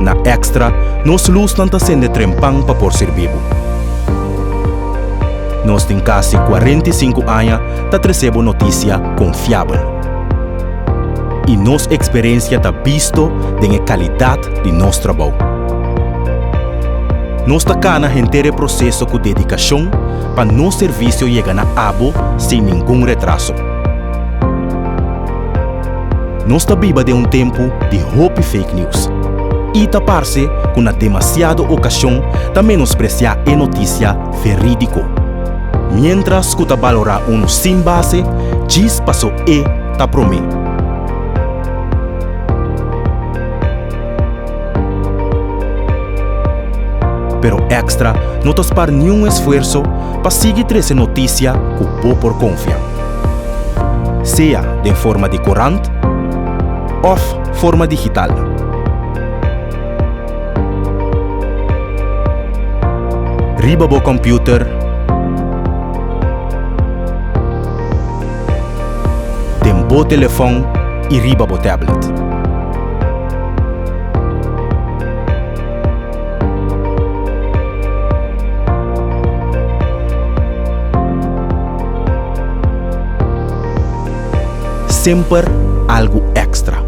Na Extra nos lusnan ta sende trempan pa por sirbi bo. Nos tin kasi 45 aña ta trese bo notisia konfiabel. I nos eksperensia ta bisto den e kalidat di nos trabou. Nos ta kana henter e proseso ku dedikashon pa nos servisio yega na abo sin ningun retraso. Nos ta biba den un tempu di hopi fake news i ta parse ku na demasiado okashon ta menospresiá e notisia verídiko, miéntras ku ta balorá unu sin base djis paso e ta promé. Pero Extra no ta spar niun esfuerso pa sigui trese notisia ku bo por konfia. Sea den forma di korant òf forma digital. Riba bo kòmpiuter, den bo telefòn i riba bo tablet. Semper algu èkstra.